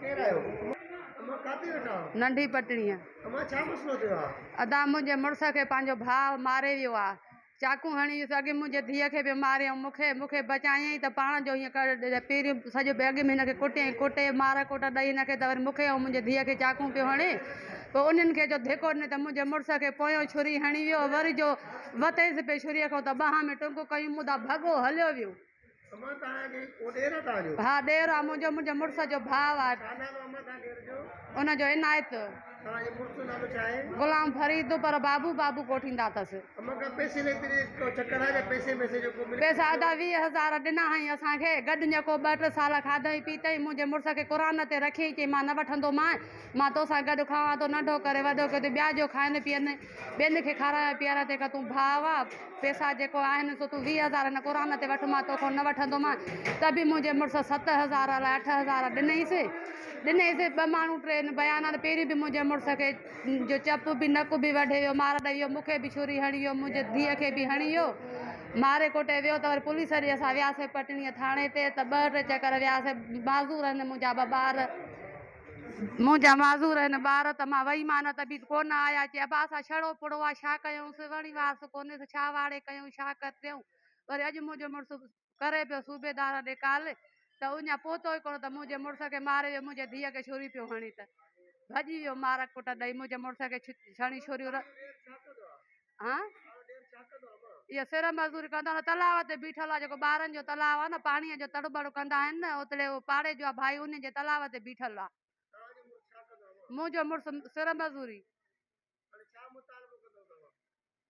ڪير آهيو؟ امان ڪاٿي ويٺا آهيو؟ ننڍي پٽڻيء. امان ڇا مسئلو ٿيو آ؟ ادا منهنجي مڙس کي پنهنجو ڀاء ماري ويو آ. چاقو هڻي ويس اڳي منهنجي ڌيء کي به ماريائون مون کي مون کي بچايائين ته پاڻ جو هيئن ڪر پيريون سڄو اڳ ۾ هن کي ڪٽيائين ڪٽي مار ڪوٽ ڏئي هن کي ته وري مون کي ۽ منهنجي ڌيء کي چاقون پيو هڻي پوء انهن کي جو ڌڪو ڏنو ته منهنجي مڙس کي پويون ڇري هڻي ويو وري جو وتيس پئي ڇريء کان ته ٻانهن ۾ ٽنگ ڪيون مون تان ڀڳو هليو ويو. امان توهان جي ڪو ڏير آ توهان جو؟ ها ڏير آ منهنجو منهنجي مڙس جو ڀاء آ. ڇا نالو امان توهان ڏير جو؟ ان جو عنايت. توهان جي مڙس جو نالو ڇا آهي؟ غلام فريد پر بابو بابو ڪوٺيندا اٿس. امان ڪا پئسي ليتي جي ڪو چڪر آهي يا پئسي ميسي جو ڪو ملڪيت پئسا جو؟ ادا 20 هزار ڏنا هئائين اسان کي گڏ ڃڪو ٻه ٽي سال کاڌائين پيتائين منهنجي مڙس کي قرآن تي رکيائين چئي مان نه وٺندومانء مان توسان گڏ کاوان ٿو ننڍو ڪري وڏو ڪيو ٿي ٻيا جو کائن پيئن ٻين کي کارايان پياريان تنهن کان تون ڀاء آ، پئسا جيڪو آهن سو تون 20 هزار هن قرآن تي وٺ مان توکان نه وٺندومان. ته به منهنجي مڙس 7000 الائي 8000 ڏنئيس. ڏنئيس ٻه ماڻهو ٽي هن بيان آهن پهرين به منهنجي مڙس کي جو چپ به نڪ به وڍي ويو مار ڏئي ويو مون کي به ڇري هڻي ويو منهنجي ڌيء کي به هڻي ويو ماري ڪٽي ويو ته وري پوليس ڏي اسان وياسين پٽڻيء ٿاڻي تي ته ٻه ٽي چڪر وياسين معذور آهن منهنجا ٻه ٻار. منهنجا معذور هن ٻار ته مان وئي مان نه ته به ڪونه آيا. چي ابا اسان ڇڙو پڙو آ ڇا ڪيونس، وڻي وارث ڪونهيس ڇا واڙي ڪيون ڇا ڪريون. وري اڄ منهنجو مڙس ڪري پيو صوبيدار ڏي ڪال ته اڃا پهتو ئي ڪونه ته منهنجي مڙس کي ماري ويو منهنجي ڌيء کي ڇري پيو هڻي ته ڀڄي ويو مار ڪٽ ڏئي منهنجي مڙس کي ڇڻي ڇريون ها اها سر مزوري ڪندو آهي تلاء تي بيٺل آهي جيڪو ٻارن جو تلاء آهي نه پاڻيء جو تڙ ٻڙ ڪندا آهن نه اتڙي اهو پاڙي جو آهي ڀائي انهي جي تلاء تي بيٺل آهي منهنجو مڙس سر مزوري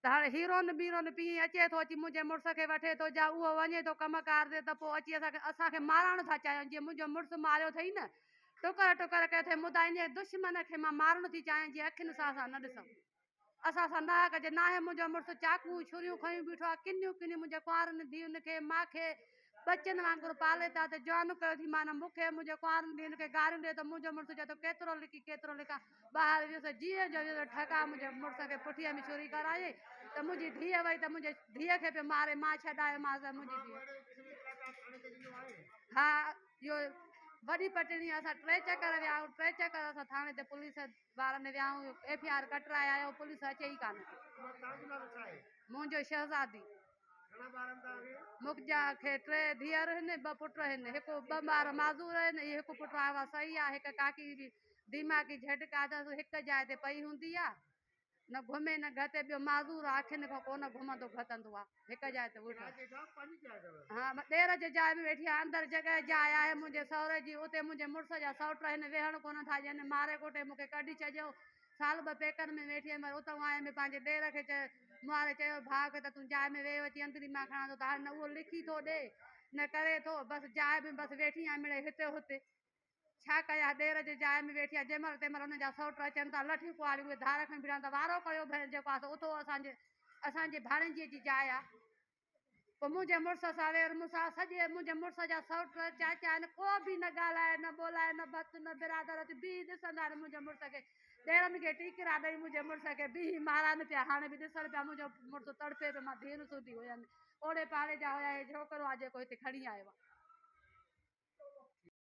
ته هاڻي هيرون بيرون پيئي اچي ٿو اچي منهنجي مڙس کي وٺي ٿو جا اهو وڃي ٿو ڪم ڪار تي ته پوء اچي اسان کي اسان کي مارڻ ٿا چاهين جيئن منهنجو مڙس ماريو اٿئي نه ٽڪر ٽڪر ڪيو اٿئي مدعا انهي دشمن کي مان مارڻ ٿي چاهيان جيئن اکين سان اسان نه ڏسون اسان سان ناحق جي ناهي منهنجو مڙس چاقو ڇريون کنيون بيٺو آ ڪنيون ڪنيون منهنجي ڪنوارن ڌيئن کي مان کي ٻچن وانگر پالي تات جوان ڪيو ٿي معنيٰ مون کي منهنجي ڪنوارن ڌيئن کي گاريون ڏئي ٿو منهنجو مڙس چئي ٿو ڪيترو لڪي ڪيترو لڪان ٻاهر ويس جيئن جو ويس ٺڪا منهنجي مڙس کي پٺيء ۾ ڇري ڪرايائين ته منهنجي ڌيء وئي ته منهنجي ڌيء کي پيو ماري مان ڇڏايومانس منهنجي ڌيء ها اهو وڏي پٽڻي اسان ٽي چڪر ويا آهيون ٽي چڪر اسان ٿاڻي تي پوليس وارن ويا آهيون ايف I R ڪٽرائي آيو پوليس اچي ئي ڪانه ٿي. منهنجو شهزادي. مون کي ٽي ڌيئر هن ٻه پٽ هن هڪ ٻه ٻار معذور آهن اهي هڪ پٽ آهي صحيح آهي هڪ ڪاڪي جي ديماغي جهٽڪا اٿس هڪ جاء تي پئي هوندي آهي نه گهمي نه گهتي ٻيو معذور آ اکين کان ڪونه گهمندو گهتندو آ هڪ جاء تي ويٺو ها ڏير جي جاء ۾ ويٺي آ اندر جڳهه جاء آهي منهنجي سهري جي اتي منهنجي مڙس جا سئوٽ هن ويهڻ ڪونه ٿا ڏين ماري ڪٽي مون کي ڪڍي ڇڏيو سال ٻه پيڪن ۾ ويٺي هيم وري اتئون آيم پنهنجي ڏير کي چيو مون واري چيو ڀاء کي ته تون جاء ۾ ويهه اچي اندري مان کڻان ٿو ته هاڻي نه اهو لکي ٿو ڏي نه ڪري ٿو بس جاء ۾ بس ويٺي آهيان مڙئي هتي هتي ڇا ڪيان، ڏير جي جاء ۾ ويٺي آهيان، جنهن مهل تنهن مهل انهن جا سئوٽ اچن ٿا، لٺيون ڪهاڙيون اهي ڌار کڻي بيٺا آهن ته وارو ڪيو ڀيڻ جيڪو آهي سو اٿو اسان جي اسان جي ڀاڻيجيء جي جاء آهي. پوء منهنجي مڙس سان وير مون سان سڄي منهنجي مڙس جا سئوٽ چاچا آهن ڪو به نه ڳالهائي نه ٻولائي نه ڀت نه برادر اچي بيهي ڏسندا آهن منهنجي مڙس کي ڏيرن کي ٽيڪرا ڏئي منهنجي مڙس کي بيهي مارائن پيا هاڻي به ڏسن پيا منهنجو مڙس تڙپي پيو مان ڌيئن سوڌي هين اوڙي پاڙي جا هيا هي ڇوڪرو آهي جيڪو هتي کڻي آيو آهي.